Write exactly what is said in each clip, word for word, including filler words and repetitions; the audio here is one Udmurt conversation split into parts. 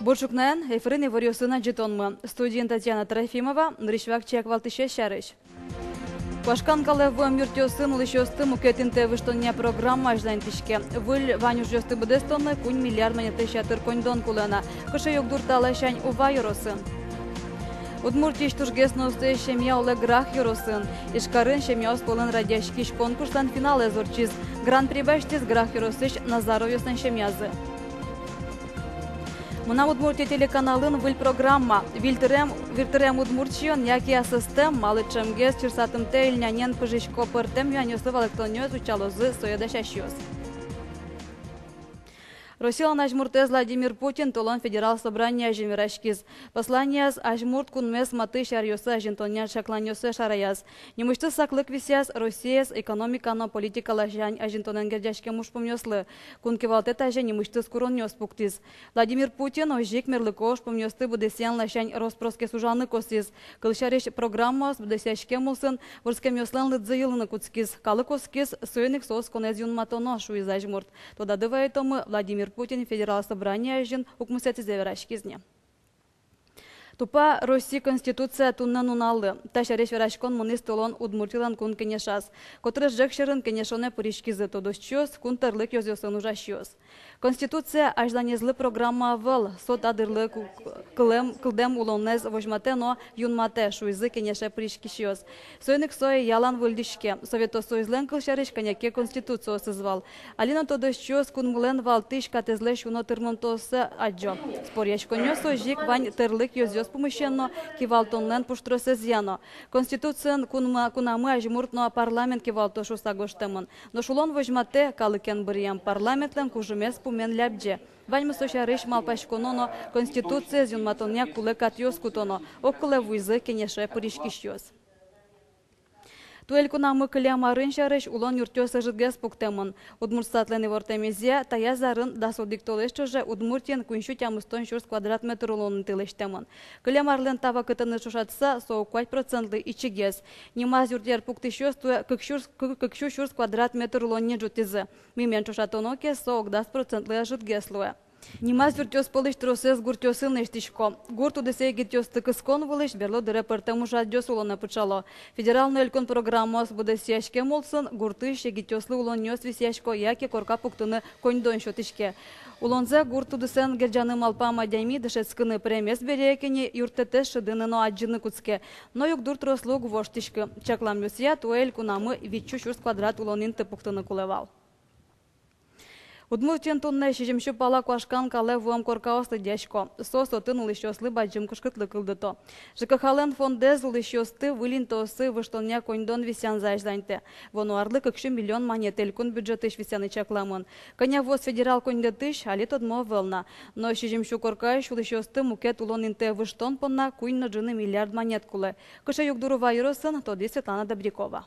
Бур ӵукнаен! Эфирын иворъёсын адӟытонмы. Студиын Татьяна Трофимова. Нырысь вакчияк валтӥсез сярысь. Куашкан калэ вуэм юртъёсын улӥсьёсты мукет интые выжтонъя программа азьланьтӥське. Выль вань ужъёсты быдэстонлы куинь миллиард манетлэсь ятыр коньдон кулэ на. Кыӵе югдур та ласянь Ува ёросын? Удмуртиысь тужгес но устоесь семья улэ Грах ёросын. Ижкарын семьяос пӧлын радъяськись конкурслэн финалэз ортчиз. Гран-при басьтӥз Грах ёросысь Назаровъёслэн семьязы. «Мынам Удмуртие» телеканалын выль программа. Выль тырем, выль тырем удмурт сиён яке асэстэм, малы ӵемгес чырсатымтэ ильнянен пыжисько пӧртэм юанъёслы валэктонъёс утчалозы сое дасясьёс. Россилэн азьмуртэз Владимир Путин толон Федерал Собрание азьын вераськиз. Посланиез азьмурт кунмес матысь аръёсы азинтонъя чакланъёссэ шараяз. Нимысьтыз саклык висъяз Россиез экономика но политика ласянь азинтонэн герӟаськем ужпумъёслы. Кун кивалтэт азе нимысьтыз куронъёс пуктӥз. Владимир Путин озьы ик мерлыко ужпумъёсты быдэсъян ласянь рос-просгес ужаны косӥз. Кылсярысь, программаос быдэсъяськем улсын вордскемъёслэн лыдзы йылыны кутскиз. Калык оскиз, соин ик соос конэз юнматоно, шуиз азьмурт. Тодады вайытомы, Владимир Путин Федерал Собрание азьын укмысэтӥзэ вераськиз ни. Тупа Росси Конституция туннэ нуналлы. Та сярысь вераськон мынӥз толон Удмуртилэн Кун Кенешаз. Котырес ӝӧк сьӧрын кенешонэ пыриськизы тодосчиос, кун тӧрлык ёзъёсын ужасьёс. Конституция азьланезлы программа ӧвӧл, со та дырлы ку-, кылэм, кылдэм улонэз возьматэ но юнматэ, шуизы кенеше пыриськисьёс. Соин ик со ялан выльдӥське. Совето Союзлэн, кылсярысь, кӧня ке конституциосыз вал. Али но тодосчиос кунмылэн валтӥсь катэзлэсь уно тырмымтэоссэ адӟо. Споръяськонъёс озьы ик вань тӧрлык ёзъёс пумысен но, кивалтонлэн пуштросэзъя но. Конституциын кунма-, кунамы азьмурт но парламент кивалто шуыса гожтэмын. Нош улон возьматэ, калыкен быръем парламентлэн кужымез пумен лябӟе. Ваньмыз со сярысь малпаськоно но, Конституциез юнматонъя кулэ катъёс кутоно, огкылэ вуизы кенеше пыриськисьёс. Туэ элькунамы кылем арын сярысь улон юртъёс ӧжытгес пуктэмын. Удмуртстатлэн ивортэмезъя, таяз арын дас одӥг толэзь ӵоже Удмуртиын куинь сю тямыстон сюрс квадрат метр улон инты лэсьтэмын. Кылем арлэн та вакытэныз ӵошатыса, со куать процентлы ичигес. Нимаз юртъер пуктӥсьёс туэ кык сю, кы-, кык сю сюрс квадрат метр улонни ӝутӥзы. Мимен ӵошатоно ке, со ог дас процентлы ӧжытгес луэ. Нимаз юртъёс пӧлысь тросэз гуртъёсын лэсьтӥсько. Гурт удысэ егитъёсты кыскон вылысь берло дыре пӧртэм ужрадъёс улонэ пыӵало. Федерал но элькун программаос быдэсъяськем улсын гуртысь егитъёслы улонъёс висъясько яке корка пуктыны коньдон сётӥське. Улонзэ гурт удысэн герӟаны малпам адями дышетскыны пыремез бере ик ини юрттэтэз шӧдыны но адӟыны кутске. Но югдур трослы уг воштӥськы. Чакламъёсъя, туэ элькунамы вить сю сюрс квадрат улон инты пуктыны кулэ вал. Удмуртиын туннэ сизьым сю пала куашкан калэ вуэм коркаос лыдъясько. Соос отын улӥсьёслы бадӟым кышкытлык кылдыто. ЖКХ-лэн фондэз улӥсьёсты выль интыосы выжтонъя коньдон висъянзэ азьланьтэ. Вуоно арлы кык сю миллион манет элькун бюджетысь висъяны чакламын. Кӧня вуоз федерал коньдэтысь, али тодмо ӧвӧл на. Но сизьым сю коркаысь улӥсьёсты мукет улон интые выжтон понна куинь но ӝыны миллиард манет кулэ. Кыӵе югдур Ува ёросын, тодӥз Светлана Добрякова.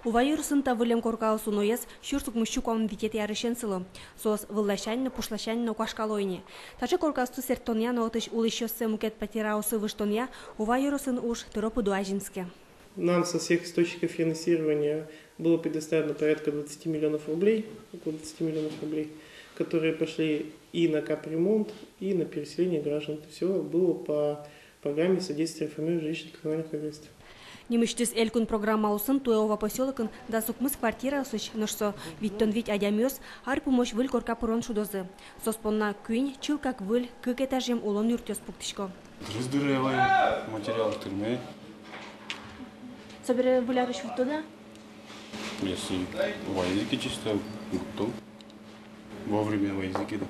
Ува ёросын та выллем коркаос уноез сюрс укмыс сю куамын витетӥ арысен сыло. Соос вылласянь но, пушласянь но куашкало ини. Таӵе коркаосты сэрттонъя но отысь улӥсьёссэ мукет патераосы выжтонъя Ува ёросын уж тыро-пыдо азинске. Нам со всех источников финансирования было предоставлено порядка двадцати миллионов рублей, около двадцати миллионов рублей, которые пошли и на капремонт, и на переселение граждан. Это всё было по программе содействия формированию жилищно-коммунальных хозяйств. Нимысьтыз элькун программа улсын туэ Ува посёлокын дас укмыс квартираосысь, нош со витьтон вить адямиос, ар пумозь выль корка пырон шудозы. Соос понна куинь чылкак выль кык этажъем улон юртъёс пуктӥсько. Дырыз дыре вань материал тырме. Собере выль арысь вуттоды-а? Если вайизы ке чисто, вуттом. Вовремя вайизы ке, да.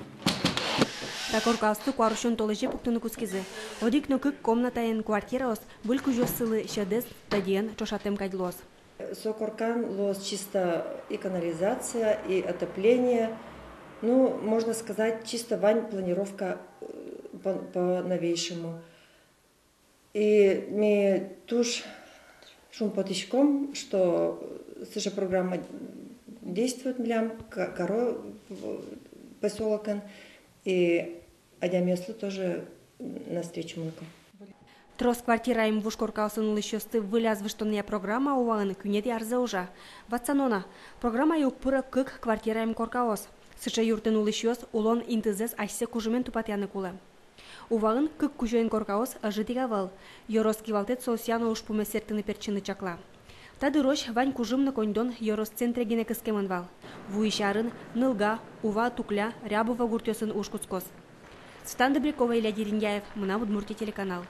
Та коркаосты куарусён толэзе пуктыны кутскизы. Одӥг но кык комнатаен квартираос выль кузёоссылы сьӧдэз тӧдьыен ӵошатэм кадь луоз. Со коркан луоз чисто и канализация, и отопление. Ну, можно сказать, чисто вань планировка, э, по, по-новейшему. И ми туж шумпотӥськом, что сыӵе программа действует милям ка-, каро, э, посёлокын, и адямиослы тоже навстречу мыныком. Трос квартираем вуж коркаосын улӥсьёсты выльяз выжтонъя программа Уваын куинетӥ арзэ ужа. Ватсано на, программае уг пыро кык квартираем коркаос. Сыӵе юртын улӥсьёс улон интызэс асьсэ кужымен тупатъяны кулэ. Уваын кык кузёен коркаос ӧжыт ик ӧвӧл. Ёрос кивалтэт соосъя но ужпумез сэрттыны-пертчыны чакла. Та дырозь вань кужым но коньдон ёрос центре гинэ кыскемын вал. Вуись арын Нылга, Ува, Тукля, Рябово гуртъёсын уж кутскоз. Светлана Добрякова, Илья Дерендяев, «Мынам Удмуртие» телеканал.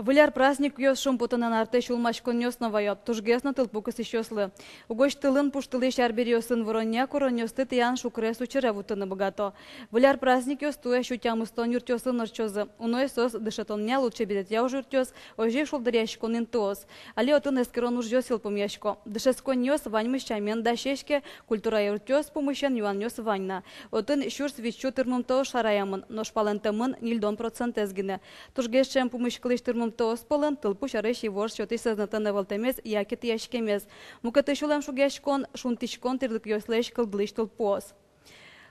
Выль ар праздникъёс шумпотонэн артэ сюлмаськонъёс но вайо, тужгес но тылпу кысӥсьёслы. Угось тылын пуштылӥсь арбериосын вуронъя куронъёсты тӥян шукрес учыре вуттыны быгато. Выль ар праздникъёс туэ сю тямыстон юртъёсын ортчозы. Уноез соос дышетонъя, лулчеберетъя ужъюртъёс, озьы ик шулдыръяськон интыос. Али отын эскерон ужъёс йылпумъясько. Дышетсконниос ваньмыз сямен дасесь ке, культура юртъёс пумысен юанъёс вань на. Отын сюрс витьсю тырмымтэос шараямын, нош палэнтэмын ньыльдон процентэз гинэ. Тужгес ӵем пумиськылӥсь тырмымтэос пӧлын тылпу сярысь ивор сётӥсь сӧзнэтэн ӧвӧлтэмез яке тӥяськемез. Мукетыз сюлэмшугъяськон — шунтӥськон тӥрлыкъёслэсь кылдылӥсь тылпуос.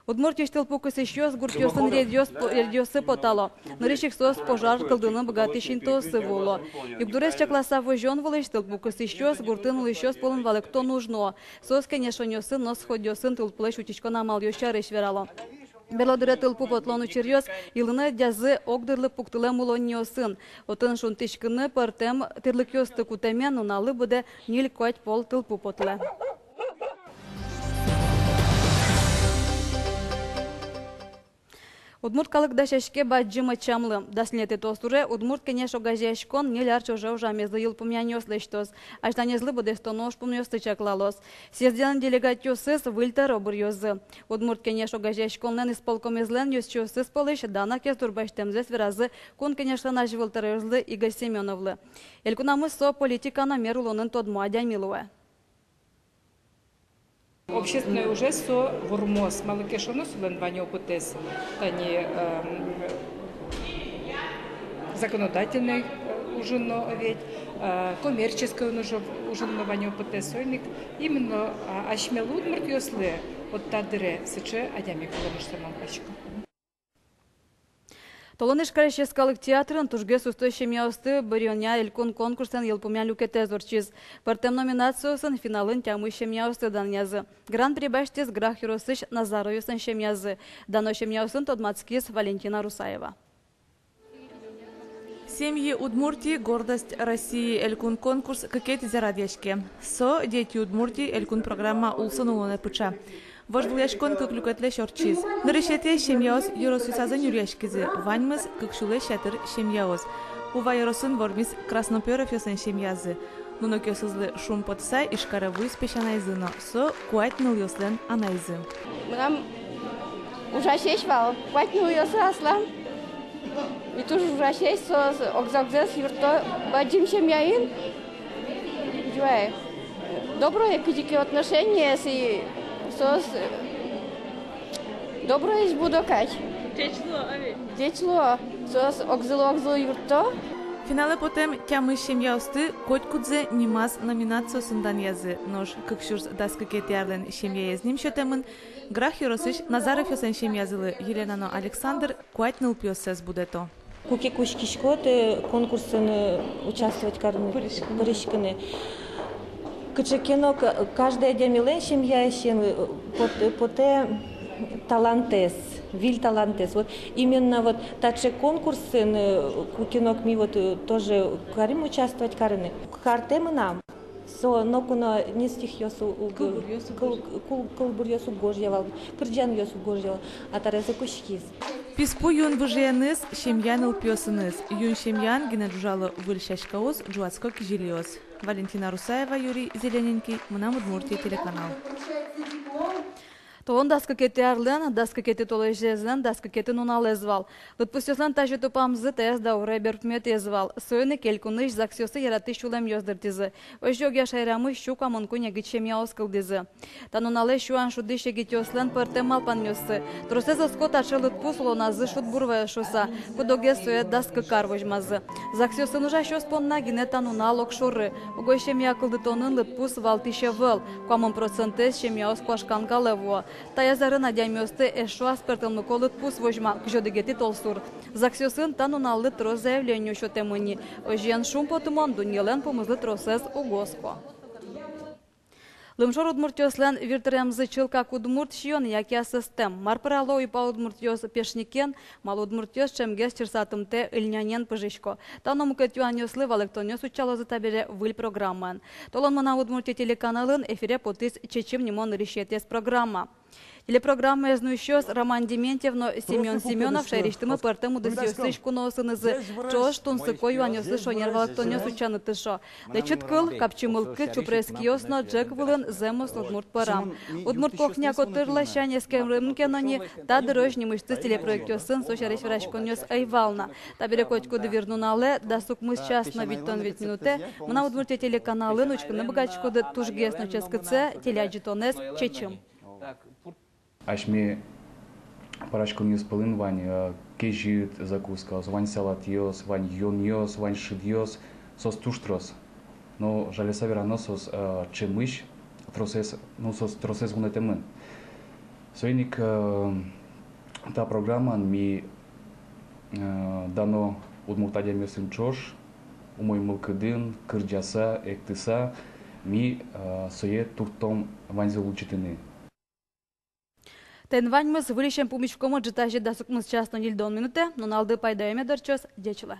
Удмуртиысь тылпу кысӥсьёс гуртъёсын рейдъёс по-, рейдъёсы потало. Нырысь ик соос пожар кылдыны быгатӥсь интыосы вуыло. Югдурез чакласа возён вылысь тылпу кысӥсьёс гуртын улӥсьёс пӧлын валэктон уж нуо. Соос кенешонъёсын но сходъёсын тылпулэсь утиськон амалъёс сярысь верало. Берло дыре тылпу потлон учыръёс йылыны ӧдъязы огдырлы пуктылэм улонниосын. Отын шунтӥськыны пӧртэм тӥрлыкъёсты кутэмен нуналлы быдэ ньыль-куать пол тылпу потлэ. Удмурт калык дасяське бадӟым ӧтчамлы. Дас ньылетӥ толсуре «Удмурт кенеш» огазеяськон ньыль ар ӵоже ужамезлы йылпумъянъёс лэсьтоз. Азьланезлы быдэстоно ужпумъёсты чаклалоз. Съездъянын делегатъёсыз выль тӧро быръёзы. «Удмурт кенеш» огазеяськонлэн исполкомезлэн ёзчиосыз пӧлысь данъёс дурбасьтэмзэс веразы Кун Кенешлэн азьвыл тӧроезлы Игорь Семёновлы. Элькунамы со политика но мер улонын тодмо адями луэ. Общественной ужез со вормоз, малы ке шуоно, солэн вань опытэз, тани, эм, законодательной, э, ужын но ведь, э, коммерческой ужын, ужын но вань опытэз, соин ик именно, а, асьмелы, удмуртъёслы, вот та дыре сыӵе адями кулэ, нош самом пачка. Толон Ижкарысь йӧскалык театрын тужгес усто семьяосты быръёнъя элькун конкурсэн йылпумъян люкетэз ортчиз. Пӧртэм номинациосын финалын тямыс семьяосты данъязы. Гран-при басьтӥз Грах ёросысь Назаровъёслэн семьязы. Дано семьяосын тодматскиз Валентина Русаева. «Семьи Удмуртии — гордость России» элькун конкурс кыкетӥзэ радъяське. Со «Дети Удмуртии» элькун программа улсын улонэ пыӵа. Вожвылъяськон кык люкетлэсь ортчиз. Нырысетӥез семьяос ёросъёсазы нюръяськизы, ваньмыз кык сюлэсь ятыр семьяос. Ува ёросын вормиз Красноперовъёслэн семьязы. Нуныкъёсызлы шумпотыса, Ижкаре вуиз песянайзы но, со куать нылъёслэн анайзы. Мынам ужасесь вал, куать нылъёсы аслам. И туж ужасесь, соос огзэ-огзэс юртто бадӟым семьяын. Ӟуай. Доброе кызьы ке отношениез, и соос, э, доброесь будо кадь. Ӟеч луо, а ведь? Ӟеч луо. Соос огзылы-огзылы юртто. Финалэ потэм тямыс семьяосты котькудзэ нимаз номинациосын данъязы. Нош кык сюрс дас кыкетӥ арлэн семьяез ним сётэмын Грах ёросысь Назаровъёслэн семьязылы. Елена но Александр куать нылпиоссэс будэто. Куке кутскиськод, э, конкурсын, э, участвовать карыны, пыриськыны, пыриськыны. Кыӵе ке но к-, каждый адямилэн семьяысен, э, пот-, потэ талантэз, выль талантэз. Вот именно вот таӵе конкурсын, э, куке но ик ми вот, э, тоже карим участвовать карыны. Картэ мынам. Со ноку но ни стихъёс у-, уг-, кылбуръёс уг кыл-, гож-, кыл-, кылбуръёс уг гожъя вал, кырӟанъёс уг гожъя вал, а таразы кутскиз. Писпу юн выжыеныз семья нылпиосыныз. Юн семьяын гинэ ӝужало выль сяськаос, ӝуатско кизилиос. Валентина Русаева, Юрий Зелененький, «Мынам Удмуртие» телеканал. Толон дас кыкетӥ арлэн дас кыкетӥ толэзьлэн дас кыкетӥ нуналэз вал. Лыдпусъёслэн тазьы тупамзы таяз дауре берпуметӥез вал. Соин ик элькунысь ЗАГСъёсы яратӥсь сюлэмъёс дыртӥзы. Озьы огъя шаерамы сю куамын куинь егит семьяос кылдӥзы. Та нуналэ сюан шудӥсь егитъёслэн пӧртэм малпанъёссы. Тросэз оско таӵе лыдпус улоназы шудбур ваёз шуыса. Куд-огез сое дас кык ар возьмазы. ЗАГСъёсын ужасьёс понна гинэ та нунал огшоры. Угось семья кылдытонын лыдпус валтӥсь ӧвӧл. Куамын процентэз семьяос куашкан калэ вуо. Таяз арын адямиосты эшшо аспӧртэмлыко лыдпус возьма кызь одӥгетӥ толсур. ЗАГСъёсын та нуналлы трос заявление сётэмын ини. Озьыен, шумпотымон дуннелэн пумызлы тросэз уг оско. Лымшор удмуртъёслэн виртыремзы чылкак удмурт сиён яке асэстэм? Мар пӧрало уйпал удмуртъёс пешникен? Малы удмуртъёс ӵемгес чырсатымтэ ыльнянен пыжисько? Та но мукет юанъёслы валэктонъёс утчалозы табере выль программаын. Толон «Мынам Удмуртие» телеканалын эфире потӥз «Чечым» нимо нырысетӥез программа. Телепрограммаез нуисьёс Роман Дементьев но Семён Семёнов шаерысьтымы пӧртэм удысъёсысь куноосынызы ӵош тунсыко юанъёслы шонер валэктонъёс утчаны тыршо. Лэчыт кыл, капчи мылкыд, чупрес киос но ӝӧк вылын зэмос удмурт пӧрам. «Удмурт кухня» котыр ласянь эскеремын ке но ни, та дырозь нимысьтыз телепроектъёсын со сярысь вераськонъёс ӧй вал на. Табере котькуд вирнуналэ дас укмыс час но витьтон вить минутэ «Мынам Удмуртие» телеканалын учкыны быгатӥськоды тужгес но ческытсэ телеадӟытонэз «Чечым». Асьме пӧраськонъёс пӧлын вань, э, кезьыт закускаос, вань салатъёс, вань ёнъёс, вань шыдъёс, соос туж трос. Но жаляса верано, соос, э, ӵемысь тросэз, ну, соос тросэз вунэтэмын. Соин ик, э, та программаын ми, э, дано удмурт адямиосын ӵош, умой мылкыдын, кырӟаса, эктыса, ми, э, сое туртом ваньзэ улӟытыны. Тӥни ваньмыз. Выльысен пумиськомы ӝытазе дас укмыс час но ньыльдон минутэ. Нуналды пайдаё мед ортчоз. Ӟеч улэ.